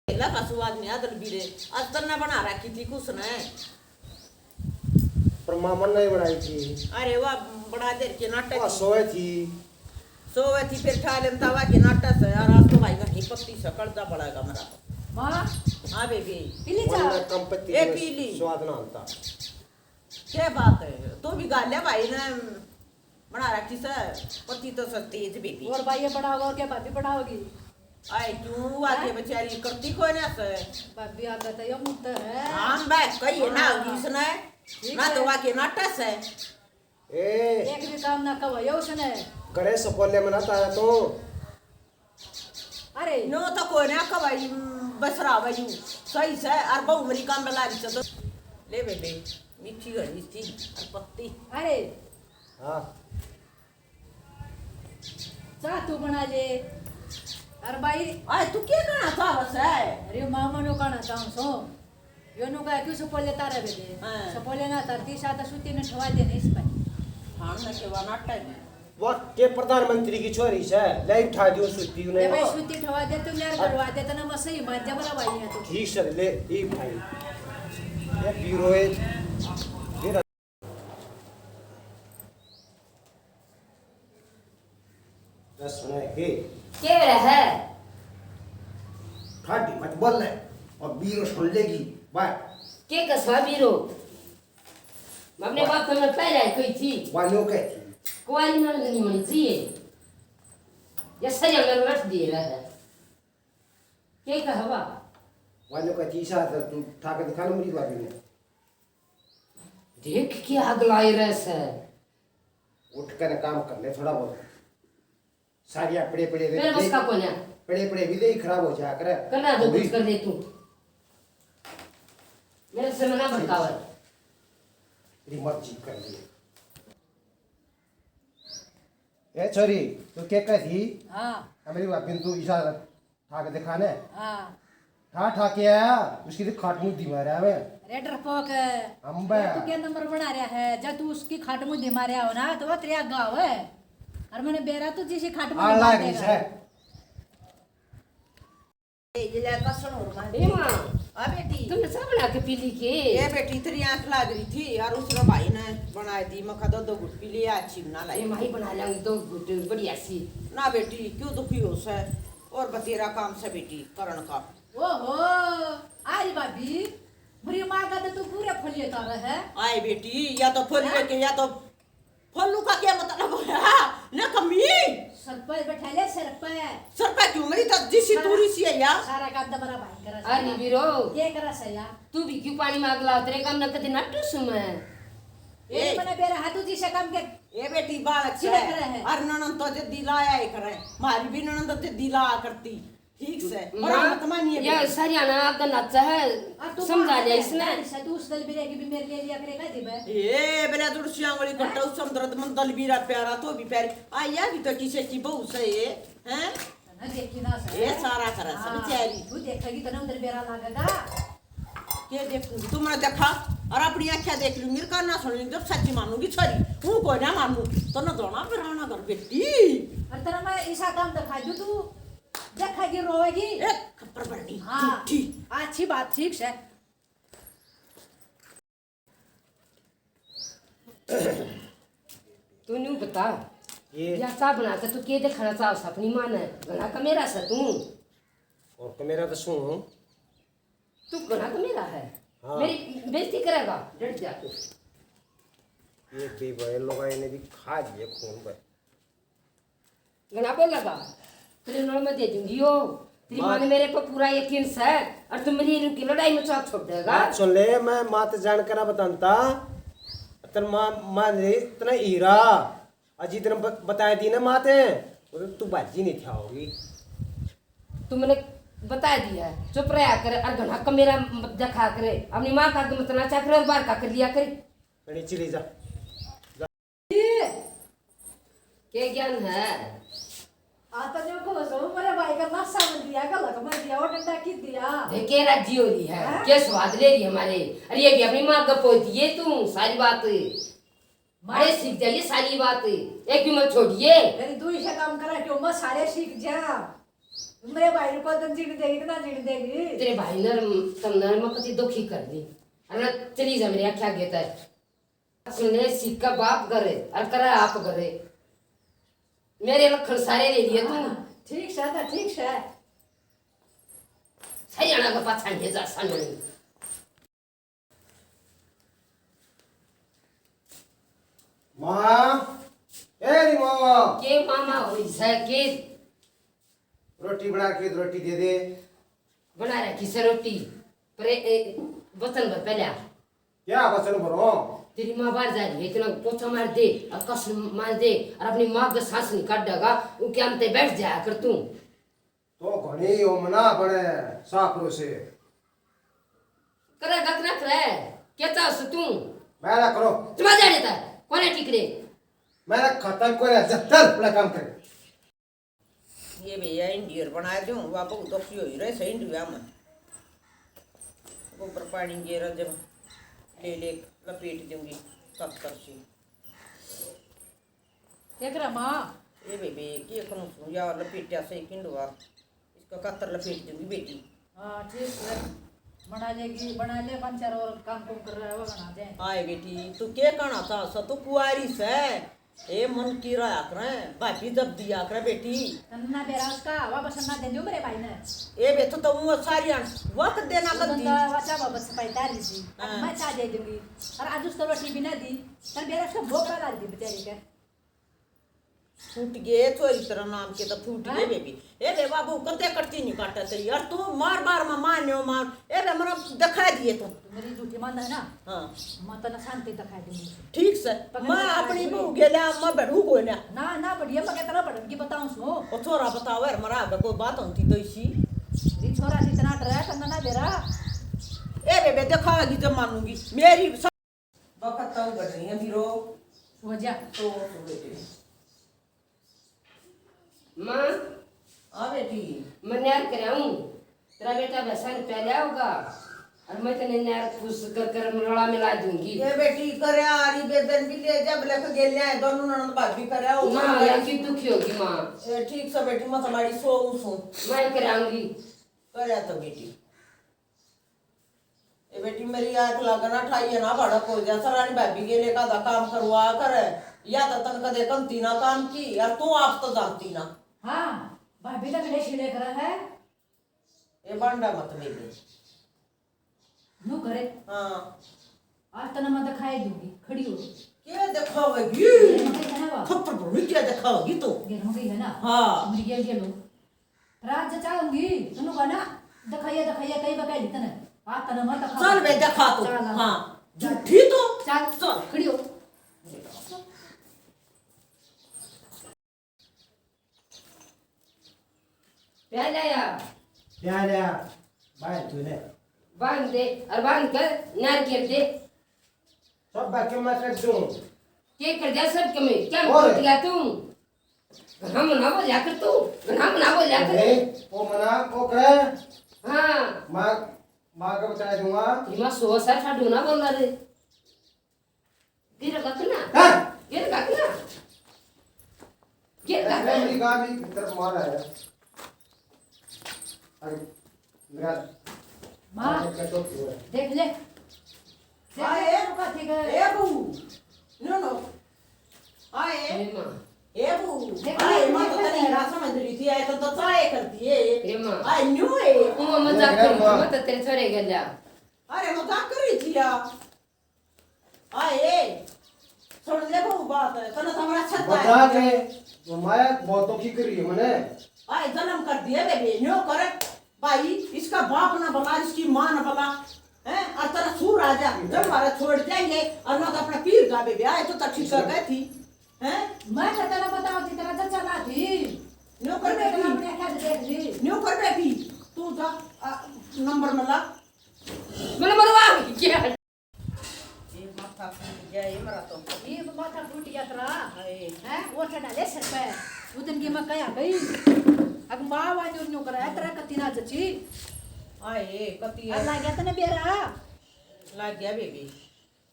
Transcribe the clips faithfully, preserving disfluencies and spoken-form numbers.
तेला का स्वाद नहीं आदल बीरे। आज तन्ने बना रखी थी कुछ ने। पर मामा ने ही बनाई थी। अरे वाह, बड़ा देर के नाटक वो की। सोए थी। सोए थी, फिर ठा लेता हुआ के नाटक से। यार, आज तो भाई घर की पत्ती से कड़दा पड़ेगा मेरा। माँ। हाँ बेबी। पी ली वरना चाय? कम पत्ती ए, में पी ली। स्वाद ना आता। क्या बात है, तू भी गालिया भाई ने बना रखी से। पत्ती तो सस्ती है बेबी। और भाई ये बढ़ाओगा और क्या भाभी बढ़ाओगी? आए क्यों आके हैं? बेचारी करती कोई ना से। भाभी आगे तो यो मुद्दा है। हाँ बे, कही है ना हाँ। इसने। ठीक ना है। तो आके नाटक है। ए। एक भी काम ना कवायो उसने। गणेश सपोले में ना तारा तो। अरे। नो तो कोई ना कवाई, बसरा भाई। सही से, और बहु मरी काम में लागी से तो। ले बेबे, मीठी घणी थी, और पत्ती। अरे। हाँ। चाह तू बना ले। अरे भाई। आए, तू क्या कहना चाह रहा है? अरे मामा नो कहना चाहूँ सो। यो नु कहा क्यों सपोले तारे बेबे? हाँ। सपोले ना तरती सा तो सूती ने ठवा देने इस पर। हाँ, ना के वा नाटक है। वाह, के प्रधानमंत्री की छोरी से, ले उठा दियो सूती ने। ले भाई, सूती ठवा दे तू, यार, करवा दे, तना मसा ही मान जा, मेरा भाई है तू। ठीक सर, ले, ई भाई। ये बीरो है। ये रख। दस सुना है के? के रहा है? ठाडी मत बोल ले, और बीरो सुन लेगी बात। के कसवा बीरो? मैं अपने बाप को मैं पहले ही कही थी। वालों के थी। कुंवारी ननद नहीं होनी चाहिए। ये सही हमें रख दिए रहा है। के कहवा? वालों का चीसा था, तू ठाके दिखा ना मेरी भाभी ने। देख के आग लाए रहे से। उठ कर काम कर ले थोड़ा बहुत। सारिया पड़े पड़े मेरे बस का कोन्या। पड़े पड़े भी दे खराब हो जाया करे। करना तो कुछ कर दे तू। मेरे से मना भड़कावर। तेरी मर्जी कर ले। ए छोरी, तू के कह थी? हाँ। आ मेरी भाभी ने तू इशारा ठाक दिखाने। हाँ। ठा ठा के आया, उसकी तो खाट मुद्दी मारा है। अरे डरपोक। हम बे। ये तू क्या नंबर बना रहा है? जब तू उसकी खाट मुद्दी मारया हो ना, तो वो तेरे आगे आवे। और मैंने बेरा तू जिसी खाट मुद्दी आ मार लाग रही देगा। है। ए, ये ले कसण और मार ए माँ, आ बेटी। तुमने चाह बना के पी ली के? ए बेटी, तेरी आंख लाग रही थी यार, उसने भाई ने बना दी, मखा दो दो घुट पी लिया, अच्छी बना लाई। ए माही बना लिया दो घुट, बढ़िया सी। ना बेटी, क्यों दुखी हो सै? और बतेरा काम से बेटी करण का। ओहो, आ रही भाभी, मेरी माँ का तो तू पूरे फलिए तारा है। आए बेटी, या तो फलिए हाँ? के, या तो फल्लू का क्या मतलब होया? ना कमी। सर पे बैठा ले, सर पे। सर पे क्यों? मेरी तो जिसी हाँ। तूरी सी है या। सारा काम तो मेरा भाई करा आ नी बीरो। के करा सै या? तू भी क्यों पानी मांग ला? तेरे काम ना कदे ना टूसू मैं। ए। ये मने बेरा हाथू जी से काम के। ए बेटी, बालक छिड़क से। रहे हैं। अर ननद तो जद्दी लाया ही करे। मारी भी ननद तो जद्दी लाया करती। ठीक से। माँ, और मत मानिए या बेटी। सारी आना आपका नाचा है, आ, तू समझा माँ लिया है, इसने। गाड़ी से तू उस दल बिरे की भी मेरे ले लिया करेगा जी बे। ए, बेला जुड़ सियांगली कट्टा, उस समदरद मन दल बीरा प्यारा तो भी प्यारी। आ, या भी तो किसे की बहू से ये, हैं? ना देखी ना से। ये सारा करा से हाँ, बेचारी। तू देखेगी तो ना उधर बेरा लागेगा। के देखूंगी? तू मैंने देखा और अपनी आँखें देख लूंगी, कान ना सुन लूंगी, जब सच्ची मानूंगी छोरी। तू कोई ना मानू, तो ना दोना फिर आना घर बेटी। और तेरा मैं ऐसा काम दिखा दूं तू। देखेगी, रोएगी। एक खप्पर भरनी, हाँ, झूठी। अच्छी बात, ठीक से। तू न्यू बता, ये या चाह बना के तू के दिखाना चाह अपनी माँ ने? घना कमेरा से तू। और कमेरा तो सू। तू घना कमेरा है। हाँ। मेरी बेइज्जती करेगा, डट जा तू। ये भी भाई लोग इन्हें भी खा लिए खून पे। घना बोलेगा, तेरे नाल मैं दे दूंगी यो। तेरी माँ ने मेरे पे पूरा यकीन से, और तू मेरी इनकी लड़ाई में साथ छोड़ देगा। बात सुन ले, मैं मात जान करा बताता। तेरे माँ, माँ ने इतना हीरा, अजी तेरे ब-, बताया दी ना माते, वो तो तू बाजी नहीं था होगी। तू मैंने बता दिया है, चुप रहा कर, और घना कमेरा मत देखा करे, अपनी माँ का आगे मत नाचा करे और बाहर का कर लिया करे। मैंने चली जा। के ज्ञान है? आ तो जो को सो मेरे भाई का नशा में दिया, गलत में दिया, वो डंडा की दिया। देखे राजी हो रही है, हैं? के स्वाद ले रही है हमारे। अरे ये भी अपनी माँ का पोती है तू, सारी बात। माँ बड़े सीख जाइए सारी बात, एक भी मत छोड़िए। मेरी दूरी से काम करा क्यों, मैं सारे सीख जा। मेरे भाई को तो जीण देगी कि ना जीण देगी? तेरे भाई ने तमने मैं कति दुखी कर दी। अरे चली जा मेरे आखे आगे तय। सुने सिक्का बाप करे और करे आप करे। मेरे लखन सारे ले लिए तू। हाँ, ठीक से तो ठीक से। सही आना का पाछा नहीं जा सामने। माँ, ए री माँ। के मामा होई सै के? रोटी बना के रोटी दे दे। बना रखी सै रोटी, पर ए, ए, बर्तन भर पहले। क्या बर्तन भरो? तेरी माँ बाहर जा रही है, इतना पोछा मार दे और कस मार दे और अपनी माँ का सांस नहीं काटेगा, उनके अंत बैठ जाया कर तू। तो घणी हो मना बने साफ रो से। करे गत रख रहे, क्या चाहस तू? मैं ना करो। चुप जा रे, कोने टिकरे। मैं ना खत्म करे, जत्तर अपना काम करे। ये भैया इंडियर बना दूं, वा बहुत दुखी हो रहे से इंडिया में। गोबर पानी गेरा जब ले ले लपेट दूंगी तब कर सी। देख रहा माँ। ए बेबे, के करूँ सू या लपेटा से किंडवा, इसका कत्तर लपेट दूंगी बेटी। हाँ, ठीक है। बना लेगी, बना ले पाँच चार और काम कुम कर रहा है, वो बना दे। आए बेटी, तू के कहना चाहस, तू कुआरी से? ए मन की रहा करे, भाभी जब दिया करे बेटी। तन्ना बेरा उसका हवा बसना दे दियो मेरे भाई ने। ए बे, तू तो वो सारी आन वक्त देना कर दी। तो वाचा बाबा सफाई तारी सी। हाँ। मैं चाह दे दूंगी। और आज उसको रोटी भी ना दी। तन बेरा उसका भूख लगा दी बेचारी के। फूट गए, छोरी तेरा नाम के तो फूट गए। हाँ? बेबी। ए बे बाबू, कदे कटती नहीं काटा तेरी। और तू मार मार में मारने हो मार। ए बे, मरा दिखा दिए तू। तू मेरी झूठी मानना है ना? हाँ। मैं तने शांति दिखा दूंगी। ठीक से। पकड़ मैं के अपनी खा बहू गेल्या, मैं बढ़ू को ना। ना, ना बढ़िया, मैं कितना बढ़न की बताऊं सो। ओ छोरा बताओ यार, मरा आगे कोई बात होती तो इसी। री छोरा जितना डर है, तन्ना ना बेरा। ए बे, बे, दिखावेगी जब मानूंगी। मेरी बखत तो घट रही है, बीरो। सो जा। तो सो बेटे। माँ। हाँ बेटी। मैं न्यार कराऊं। तेरा बेटा भैंसा ने पहले होगा और मैं तने न्यार खुश कर कर मरोड़ा मिला दूंगी। ये बेटी करे आरी बेदन भी ले जा, बलक गेल्या है, दोनों ननद भाभी करे आओ। ना, या की दुखी होगी माँ। ए, ठीक से बेटी, मैं तुम्हारी सोऊं सूं। मैं कराऊंगी। करे तो बेटी। ए बेटी, मेरी आंख लागना ठाई है ना, भाड़ा को जा सरानी भाभी के लिए कादा काम करवा कर। या तो तन कदे कमती ना काम की, या तू आप तो जानती ना। हाँ, भाभी तो मेरे छिड़े करा है। ए बांडा मत मेले। न्यू करे। हाँ। आज तने मैं दिखाई दूंगी, खड़ी हो। क्या दिखावेगी? ये मकई है ना वा? थप्पड़ पड़ू, क्या दिखावेगी तू? ये मकई है ना? हाँ। मेरी गेल गेलो। रात जचाऊंगी, तन्नू का ना, दिखाइए, दिखाइए, कई बकाई दी तने। आ तने मत दिखा। चल बे, दिखा तू। चल, आ। हाँ, झूठी तू। चल, चल। खड़ी हो। प्याला या। प्याला, बांध तूने। बांध दे, और बांध कर नारियल दे। सब बाकी मैं कर दूं। के कर दिया सब के मैं? क्या और? बोल दिया तू? घना मना बोलिया कर तू, घना मना बोलिया कर। नहीं, वो मना, वो करे। हाँ। माँ, माँ को बता दूंगा। तेरी माँ सौ सर सा ढूंढा बोल रहे। गिर गक ना। हाँ। गिर गक ना। गिर गक अरे, ना। मेरी गाड़ी की तरफ मार आया। अरे, मेरा माँ, हाथ का चोट हुआ है। देख ले। देख हाँ, ले, ए, तू कथी कर। ए बहू, नो, नो। हाँ, ए। ए माँ। ए बहू, देख हाँ, ले, ए माँ, तो देख तेरी ले। ना समझ रही थी, आए तो, तो चाय कर दिए। ए माँ। आए न्यू है। वो मजाक ए, कर रही थी, माँ। मैं तो तेरे छोरे के जा। अरे, मजाक कर रही थी या। आए, सुन ले बहू बात, तने तो हमारा छत्ता बता है। दे, तो माया बहुत दुखी कर रही है मने। आए, जन्म कर दिए बेबे, न्यो कर भाई, इसका बाप ना भला, इसकी माँ ना भला, हैं? और तेरा सूर आ जा, जब हमारा छोड़ जाएंगे और ना तो अपना पीर का बेबे, आए तो तक ठीक कर गए थी, हैं? मैं तो तेरा बताओ थी, तेरा जच्चा ना थी। न्यो कर मैं बेटी। अपने आँखें से देख ली। न्यो कर बेटी, तू जा, आ, नंबर मिला। मैंने मरवा क्या? ये माथा फूट गया, ये मरा तो। ये तो माथा फूट गया तेरा। हाय। हैं? वो ठंडा ले सर पे। वो दिन की मैं कहा गई। अब माँ वाली न्यू करा है, तेरा कत्ती ना जची। हाय, कत्ती है। अल्लाह गया तने बेरा। लग गया बेबी।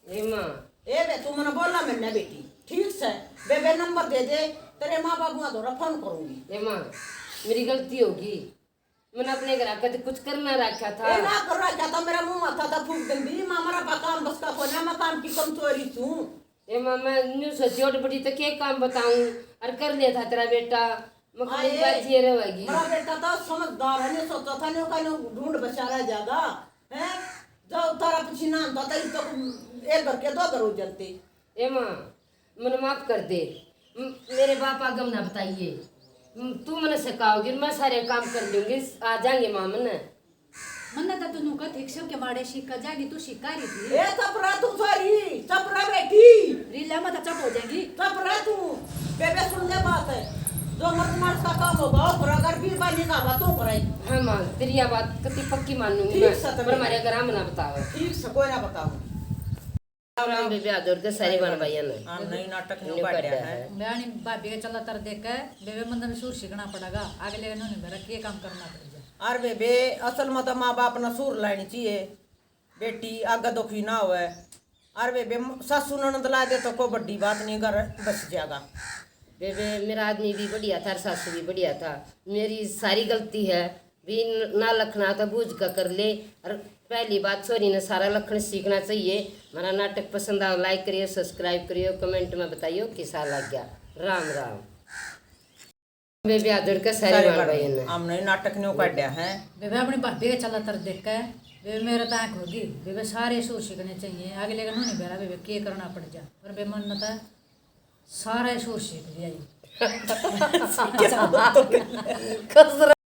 ए माँ। ए बे, तू मने बोला मैंने बेटी। ठीक से। बेबे नंबर दे दे, तेरे माँ बाबुआ धोरा फोन करूंगी। ए माँ, मेरी गलती होगी। मैंने अपने घर कदे कुछ करना रखा था। ए ना कर रखा था, मेरा मुंह माथा था फूक देंदी। माँ, मेरा पा काम बस का कोना, मैं काम की कमचोरी छूं। ए माँ, मैं न्यू सोची उठ बड़ी तो के काम बताऊं, और कर लिया था तेरा बेटा। मैं हाँ, कभी ये बात ये रहेगी। मेरा बेटा तो समझदार है, नहीं सोचा था, नहीं का ढूंढ बचा रह जाएगा। हैं? जो तारा पसीना आता था, तो एक घर के दो घर हो जाते। ए माँ, मने माफ कर दे। म-, मेरे बाप आगे ना बताइए। म-, तू मने सिखाओगी, मैं सारे काम कर लूंगी। आ जाएंगे माँ मने। मन्ने तो तन्नू का ठीक से के माड़े सीखा जाएगी, तू सिखा रही थी। ए, चुप रह तू सारी, चुप रह बेटी। रीला में तो चुप हो जाएगी। चुप रह तू। बेबे सुन ले बात है। जो मर्द मार्द का काम होगा, वो करा कर, बीरबानी का बात तो करे। हाँ माँ, तेरी यह बात कति पक्की मानूंगी ठीक मैं, से तबे। पर हमारे घर में ना बताओ। ठीक से कोई ना बताओ। राम राम बेबे, आदर के सारे बन भाइयां ने। हाँ, नई नाटक न्यू न्यू काढ़ा काढ़ा है। है। बयानी भाभी के चला तर देख के बेबे मंदन सूर सीखना पड़ेगा, अगले ने नहीं मेरा के काम करना पड़ जाए। अरे बेबे, असल में तो माँ बाप ने सूर लानी चाहिए, बेटी आगे दुखी ना होवे। अरे बेबे, म-, सासू ननद ला दे तो कोई बड़ी बात नहीं, घर बस जाएगा। बेबे, मेरा आदमी भी बढ़िया था और सासू भी बढ़िया था, मेरी सारी गलती है। भी न-, ना लखना तो बूझ का कर ले। और पहली बात, छोरी ने सारा लखन सीखना चाहिए। हमारा नाटक पसंद आओ, like करियो, subscribe करियो, comment में बताइयो किसा लग गया। राम राम। बेबे, आदर के सारे सारे बाण बाण। भाइयों ने। हमने नाटक न्यू काढ़ा है। बेबे अपनी भाभी के चला तर देख के, बेबे मेरे तो आँख होगी। बेबे सारे सूर सीखने चाहिए, अगले का नहीं बेरा बेबे के करना पड़ जा। पर बे मन तो सारा सूर सीख लिया जी। कसर